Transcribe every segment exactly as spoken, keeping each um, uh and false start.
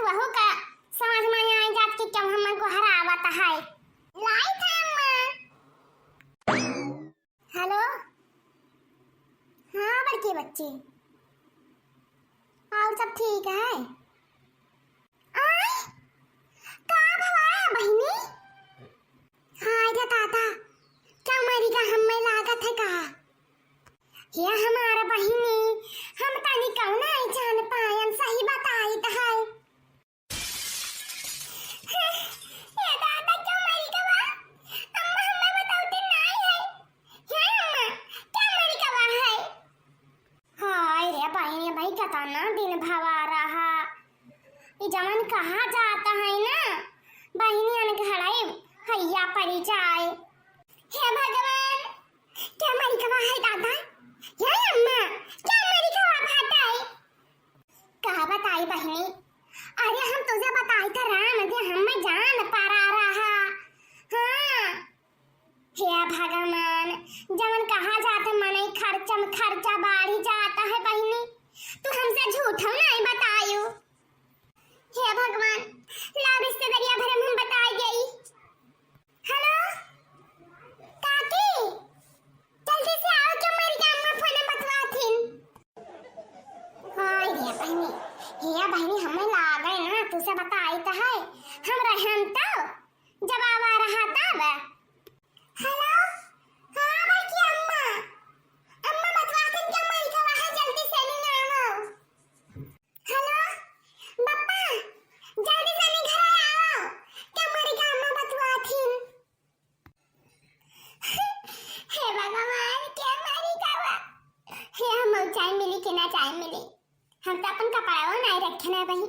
वहू का समझ में आए जात कि क्यों हमैं गोहरावत है। लाइट है अम्मा। हेलो, हाँ बड़की बच्ची, और सब ठीक है? आय, का भवा बहिनी? हाय रे दादा, का मरी का हम्मे लागत है का? हे हमार बहिनी, हम तनी कौन नहीं जान पायन, सही बताई त है। हे दादा, का मरी का बा? अम्मा हम्मे बतावती नहीं है। हे अम्मा, का मरी का बा है? हाय रे बहिनी, भाई कतना दिन भवा रहा। ई जवन कहा जात है ना, बहिनियन घड़ई हैया परी जाए। हे भगवान, का मरी का बा है दादा? हे अम्मा, का मरी का बा फाटाई? का बताई बहिनी, अरे हम तुझे बताई त राम दे हम्मे जान परा रहा। हाँ, हे भगवान, जवन कहा जात है मनई खर्चा में खर्चा बाढ़ी जात है बहिनी, तू हमसे झूठो नहीं बतायू। हे भगवान, ला रिश्तेदारिया भरे में हम बताई गई। हेलो, काकी, जल्दी से आओ, का मरी का अम्मा फोन में बतवाथिन। हाय रे बहिनी, हे बहिनी, हमें लागे ना, तुझे बताई त है, हम रहन तो जब आवा रहा तब। हेलो, हाँ बड़की अम्मा, अम्मा बतवाथिन का मरी का बा है, जल्दी से नहीं आओ। हेलो, बप्पा, जल्दी से नहीं घर आओ, का मरी का अम्मा बतवाथिन। हे भगवान, का मरी का बा? हे हम चाय मिली कि ना चाय मिली? हम तो अपन कपड़ा नहीं रखे ना बहिन।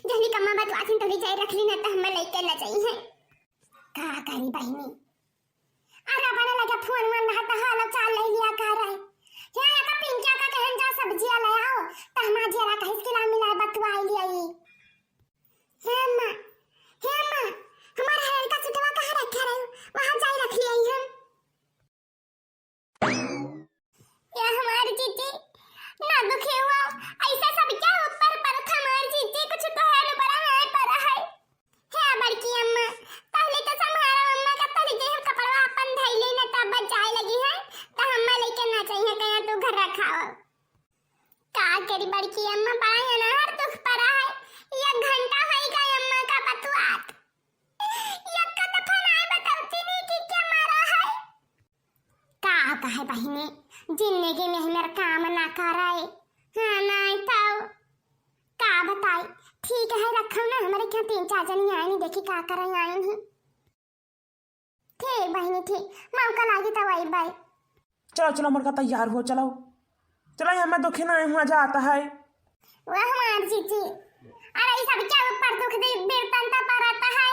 जहनी कम्मा बतवाथिन तोली जाए रख ली ना तो हमें लेके ना चाहिए। का करी बहिनी? अरे अपने लगे फोन वन रहा तो हाल चाल ले लिया कर रहे। या या का पिंकिया का कहन जा सब्जिया ले आओ तो हमार जेरा कहिस कि ला मिला बतवाई लिया ई। हे अम्मा, हे अम्मा, हमार हेयर का सुटवा कहाँ रखे रहे? वहाँ जाई रख लिया हम। या हमार जीजी, ना दुखे हुआ, ऐसा सब क्या ऊपर पर था हमार जीजी, कुछ तो है न बड़ा है पर है। हे बड़की अम्मा, पहले तो संभारा अम्मा का, पहले जे हम कपड़वा अपन धइले न तब जाए लगी है, तो हम्मा लेके ना चाहिए कहीं तू घर रखाओ। का करी बड़की अम्मा, बड़ा अनहर दुख परा है। एक घंटा होई गई अम्मा का बतुआत। एक का दफा नाय बतौती नहीं कि क्या मरा है। का कहे बहिनी, जिंदगी में हमार काम ना करे। हाँ, नाय तो का बताई। ठीक है, रखो ना, हमारे क्या तीन चार जनी आए नहीं, देखी का करे आए नहीं। ठीक बहिनी, ठीक, मौका लागी तब अइबै। चलो, चलो, मरका तैयार हो, चलो। चलो, यहाँ मैं दुखी ना हूँ, मजा आता है। वाह हमार जीजी, अरे ई सब क्या ऊपर दुख दे, बिरतन तो परत है,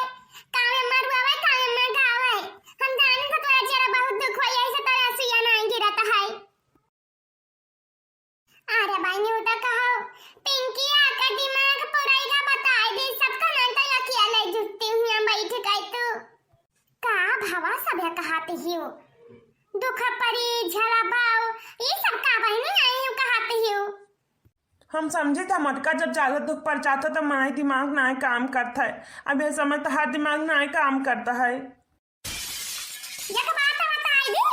कामे मरुआवे, कामे में गावे। हम जाने तो तोरा चेहरा बहुत दुख होई, ऐसे तोरा सुइया नहीं गिरत है। अरे बहिनी, उ त कहो, पिंकिया का दिमाग पुरैगा बताई दी, सबका नाम तो अकेले जुटती हुई बैठ गई तू। का भवा सभे कहत हियो? दुख परी, झला बाऊ, ई सब का बहिनी आई हूँ कहत हियो? हम समझे था मटका जब ज्यादा दुख पर जाता तो माई दिमाग नाय काम करता है। अब यह समय तो हर दिमाग नाय काम करता है। एक बात बताई दी,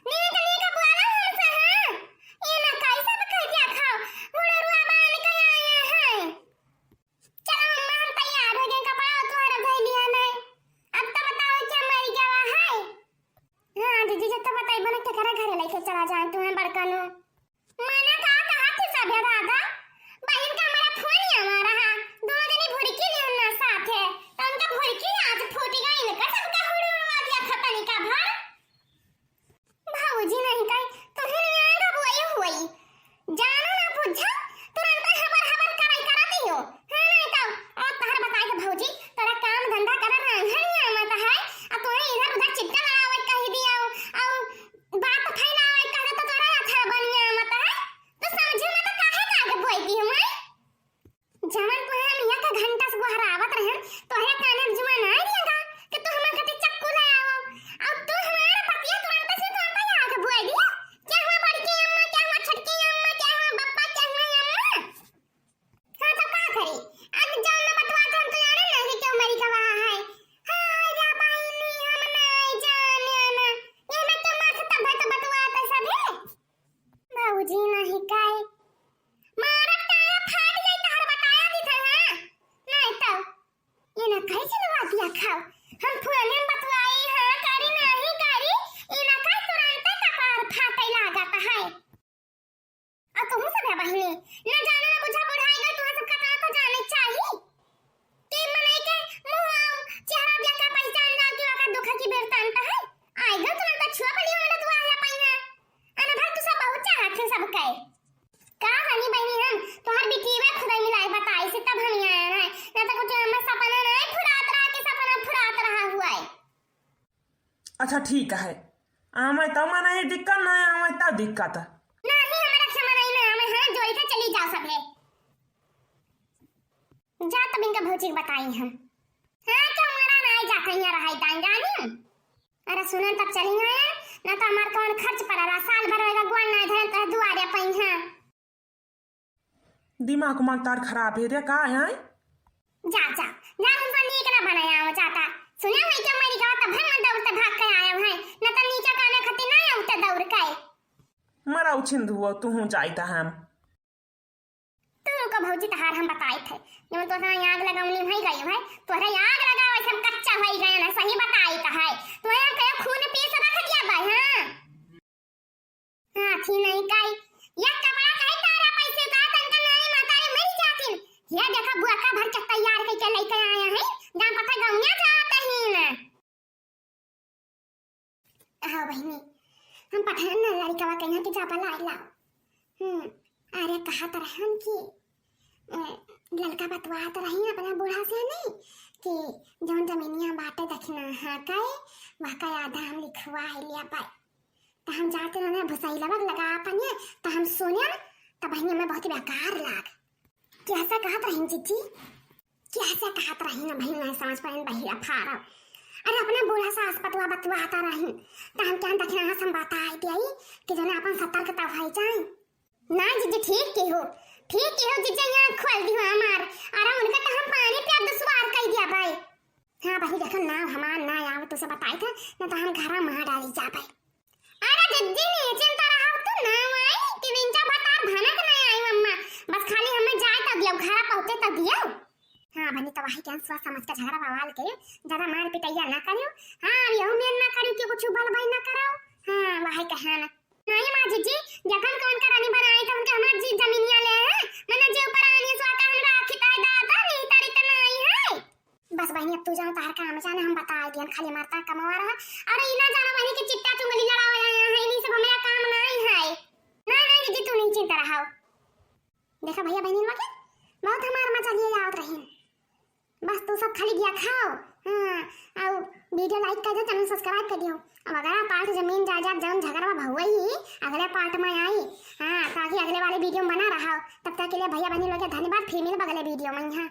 नीक नीक बोला हमसे, हाँ? ई ना कैसे बखैया खाओ, मुड़रुआ बांध के आए हैं। चलो अम्मा, हम तैयार हो गए, कपड़ा तोहरा धोई लिया नहीं। अब तो बताओ क्या मर गया है? हाँ जीजी, जब तो बताई बना के घरे घरे लेके चला जाए तुम्हें बड़कनो। मना का कहा थे सभे दादा? बहिन का हमारा फोन ही हमारा हा। दोनों जनी भुड़की लिहन ना साथे। तो उनका भुड़की आज फूट गई, इनका सबका हुड़ुड़वा दिया खतनी का भर। भौजी नहीं कही, तुम्हें नहीं आएगा बुआई हुई। जानो ना बुझा, तुरंत हबर हबर कराई करा दियो। हाँ नहीं तो, और तहर बताए के भौजी, तोरा काम धंधा करे रंग नहीं आवत है। आ तोहे इधर उधर चिट्टा लड़ावे कह दिया, और बात फैलावे कहे तो तोरा अच्छा बनिया मत है। तो समझे में तो काहे का आगे बोल दी हूँ मैं? जवन तोहे हम एक घंटा से गोहरावत रहन, तोहरे काने में जुआ ना आइल का कि तू हमार खातिर चक्कू ले आवो? और तू हमार पतिया तुरंत से तुरंत ही आके बोल दिया, "क्या हुआ बड़की अम्मा, क्या हुआ छोटकी अम्मा, क्या हुआ बप्पा, क्या हुआ अम्मा?" हाँ, तो का करी? अब जौन ना बतवा के हम फोने में बतुआई, हाँ करी, नाही करी, इनका तुरंते कपार फाटे लागत है। अउर तुहू सब है बहिनी, न जानो न बुझा, बुढ़ाई गई, तुहू सब कतना तो जाने चाही। कि मनई के मुँह अउर चेहरा देख के पहचान जाओ कि ओकर दुख की वृत्तांत है। आई गई तुरंत छुआ बलियो में तो आया पइहा। अनभर तू सब बहुत चाहत है सबके। का जानी बहिनी हम, तोहर बिटिया खुदाई मिलाई बताई से तब हम यहाँ आए हैं। ना तो कुछ हमर सपना नहीं फुरात रहा कि सपना फुरात रहा हुआ है। अच्छा ठीक है, आवे तो मना ही दिक्कत, ना आवे तो दिक्कत। नहीं, हमारा क्षमा नहीं ना आवे, हाँ, जो इधर चली जाओ सब है। जा तब इनका भौजी के बताई हम। हाँ, तो हमारा ना जाता यहाँ रहाई दान जानी। अरे सुनन तब चली गए, ना तो हमार कौन खर्च पड़ा रहा, साल भर होएगा गोड़ ना धरन तो दुआरे पइहा। दिमाग उमाग तार खराब है रे, का है? जा, जा, जा, हमका नीक ना बनाया हो जाता। सुने हुई कि मरी गवा तब हम दौड़ ते भाग के आया है, न तो नीचे कामे खातिर ना आउते दौड़ के। मरा उछिन धुओ, तू हूँ जाई त हम। तू रुको भौजी, तहार हम बताई थे, जब तोहरा आग लगावनी भई गई है, तोहरा आग लगावे से हम कच्चा भई गए ना, सही बताई त है। तोहरा कहे खून पी से रख दिया भाई, हाँ। हाथी नहीं काई, या कपड़ा काहे तारा पैसे का तनका नानी मातारी मर जातिन। ये देखा बुआ का भर के तैयार कई के लेके आया है, जान पता गौनिया जात ही ना। हाँ बहिनी, हम पठान ना लड़िकवा कहिया के जाबा लाई लाओ। हम्म, अरे कहा तो रहन की, ए, ललका बतवा तो रही अपना बूढ़ा से नहीं कि जौन जमीनिया बाटे दक्षिणा हाँ कहे, वह का आधा हम लिखवा है लिया पाए। त हम जाते रहने भुसैलवा के लगा अपन ये, त हम सुने न, त बहिनी हमें बहुत बेकार लाग। कैसे कहत रही जीजी? कैसे कहत रही ना बहिनी, नहीं समझ पाइन बहिरा फारव। अरे अपने बूढ़ा सास पतवा बतुआ आता रही, त हम क्या दक्षिणा हम बताई दिया कि जने अपन सतर्कता हो जाए। ना जीजी, ठीक की हो, ठीक की हो जीजी, यहाँ खोल दी हो हमार। अरे उनका तो हम पानी पिया दुश्वार कह दिया भाई। हाँ बहिनी, देखो ना हमार ना आवे तो से बताई था, ना तो हम घरा में डाली जा भाई। अरे जीजी, नहीं चिंता रहा तू ना आई कि विंचा भतार भनक नहीं आई मम्मा, बस खाली हमें जाए तो दियो, घरा पहुँचे तो दियो। हाँ बहिनी, तो वही क्या सोच समझ के झगड़ा बवाल के ज्यादा मार पिटैया ना करियो। हाँ, अब यहू में ना करियो कि कुछ उबल भाई ना करो। हाँ, वही कहा ना। नहीं माँ जीजी, जखन कौन का रानी बनाए तो उनके हमार जी जमीनिया ले हैं, मैंने जे ऊपर आनी सो का हमरा आखी ताए दादा नहीं तारी त नहीं है। बस बहिनी, अब तू जाओ, तार काम जाने हम बता दियन, खाली मारता कमवा रहा। अरे इना जाना बहिनी के चिट्टा चुंगली लड़ावे आया है, इन्हीं सब हमें काम नहीं है। नहीं नहीं जीजी, तू नहीं चिंता रहाओ। देखा भैया बहिनी लोग के बहुत हमार मजा लिए आवत रही। बस तू सब खाली गिया खाओ, हाँ, और video like कर दो, channel subscribe कर दियो। अब अगला part जमीन जायदाद जौन झगड़ा भउआ ही अगले part में आई, हाँ, ताकि अगले वाले video में बना रहा हो। तब तक के लिए भैया बहिनी लोग के धन्यवाद, फिर मिलब अगले video में, हाँ।